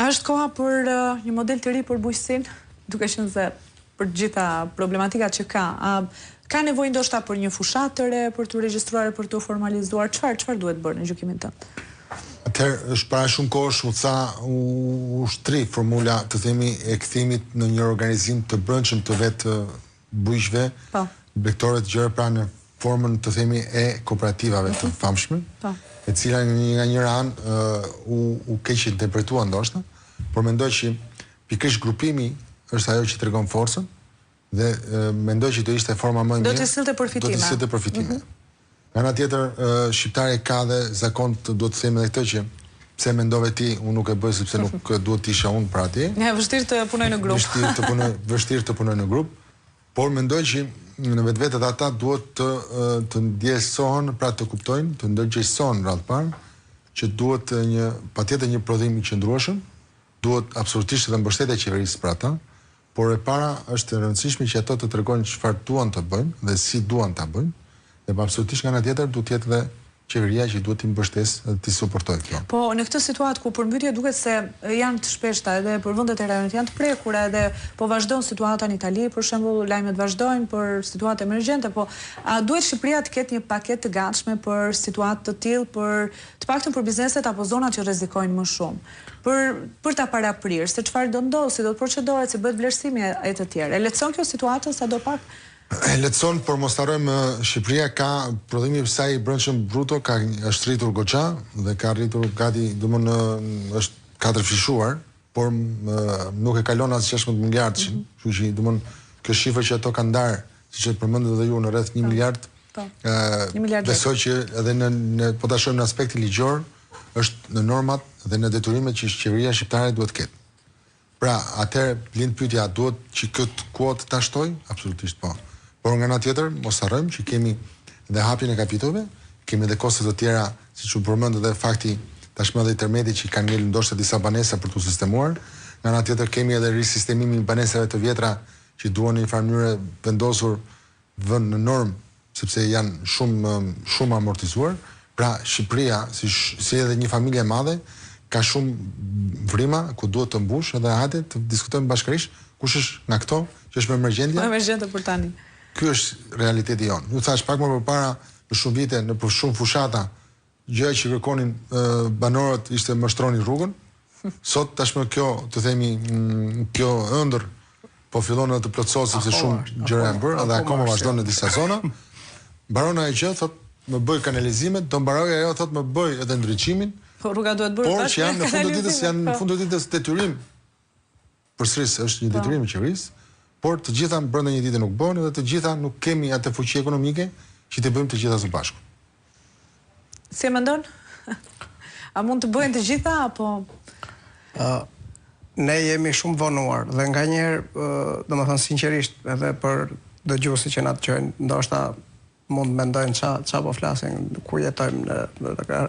A është koha për një model të ri për bujqësinë, duke qenë se për të gjitha problematikat që ka, a ka nevojë ndoshta për një fushatë të re për t'u regjistruar e për t'u formalizuar? Çfarë çfarë duhet bërë në gjykimin tënd? Atëherë, është para shumë kohësh u tha, u shtri formula, të themi, e kthimit në një organizim të brendshëm të vetë bujqve, po. blegtorëve të gjerë, pra në formën, të themi, e kooperativave të mhm. famshme, po. e cila nga njëra anë u u keqinterpretua ndoshta, por mendoj që pikërisht grupimi është ajo që tregon forcën dhe mendoj që do ishte forma më e mirë. Do t'i sillte përfitime. Do t'i sillte përfitime. Mm -hmm. Nga ana tjetër, shqiptari ka dhe zakon të duhet të themi edhe këtë që pse mendove ti, unë nuk e bëj sepse nuk duhet të isha unë për atje. E vështirë të punoj në grup. Vështirë të punoj, vështirë të punoj në grup. Por mendoj që në vetvete edhe ata duhet të të ndjesohen, pra të kuptojnë, të ndërgjegjësohen në radhë parë që duhet një patjetër një prodhim i qëndrueshëm, Duhet absolutisht edhe mbështetja e qeverisë për ata, por e para është e rëndësishme që ato të tregojnë çfarë duan të bëjnë dhe si duan ta bëjnë, dhe absolutisht nga ana tjetër duhet të jetë edhe qeveria që duhet t'i mbështesë dhe t'i suportojë këto. Po, në këtë situatë ku përmbytjet duket se janë të shpeshta edhe për vendet e rajonit janë të prekura edhe po vazhdon situata në Itali, për shembull, lajmet vazhdojnë për situatë emergjente, po a duhet Shqipëria të ketë një paketë të gatshme për situatë të tillë për të paktën për bizneset apo zonat që rrezikojnë më shumë? Për për ta paraprirë se çfarë do ndodhë, si do të procedohet, si bëhet vlerësimi e të tjerë. E lehtëson kjo situatën sadopak? E lehtëson, por mos harrojmë Shqipëria ka prodhimi i saj i brendshëm bruto ka është rritur goxha dhe ka rritur gati domethënë është katërfishuar, por nuk e kalon as 16 miliardshin, mm -hmm. kështu që domethënë kjo shifër që ato kanë ndarë, siç e përmendët edhe ju në rreth 1 po. miliard, po. Ë, miliard besoj që edhe në, në po ta shohim në aspektin ligjor, është në normat dhe në detyrimet që qeveria shqiptare duhet të ketë. Pra, atëherë lind pyetja, a duhet që këtë kuotë ta shtojë? Absolutisht po. Por nga ana tjetër, mos harrojmë që kemi dhe hapjen e kapitujve, kemi edhe kosto të tjera, siç u përmend edhe fakti tashmë edhe i tërmetit që kanë ngelur ndoshta disa banesa për t'u sistemuar. Nga ana tjetër kemi edhe risistemimin e banesave të vjetra që duhen në një farë mënyre vendosur vënë në normë sepse janë shumë shumë amortizuar. Pra Shqipëria si si edhe një familje e madhe ka shumë vrima ku duhet të mbushë edhe hajde të diskutojmë bashkërisht kush është nga këto që është më emergjentja. Më emergjente për tani. Ky është realiteti jonë. Ju thashë pak më përpara në shumë vite në shumë fushata Gjëja që kërkonin banorët ishte më shtroni rrugën. Sot tashmë kjo, të themi, kjo ëndërr po fillon edhe të plotësohet sepse shumë gjëra janë bërë dhe akoma vazhdon në disa zona. Mbaron ajo gjë, thotë, më bëj kanalizimet, do mbarojë ajo, thotë, më bëj edhe ndriçimin. Po rruga duhet bërë bashkë. Por që janë në fund të ditës janë në po. fund të ditës detyrim. Përsëris, është një po. detyrim i qeverisë, por të gjitha brenda një dite nuk bëhen dhe të gjitha nuk kemi atë fuqi ekonomike që t'i bëjmë të gjitha së bashku. Si e mendon? A mund të bëhen të gjitha apo Ë ne jemi shumë vonuar dhe nganjëherë, domethënë sinqerisht edhe për dëgjuesit që na dëgjojnë, ndoshta mund të mendojnë ça ça po flasin, ku jetojmë në, në.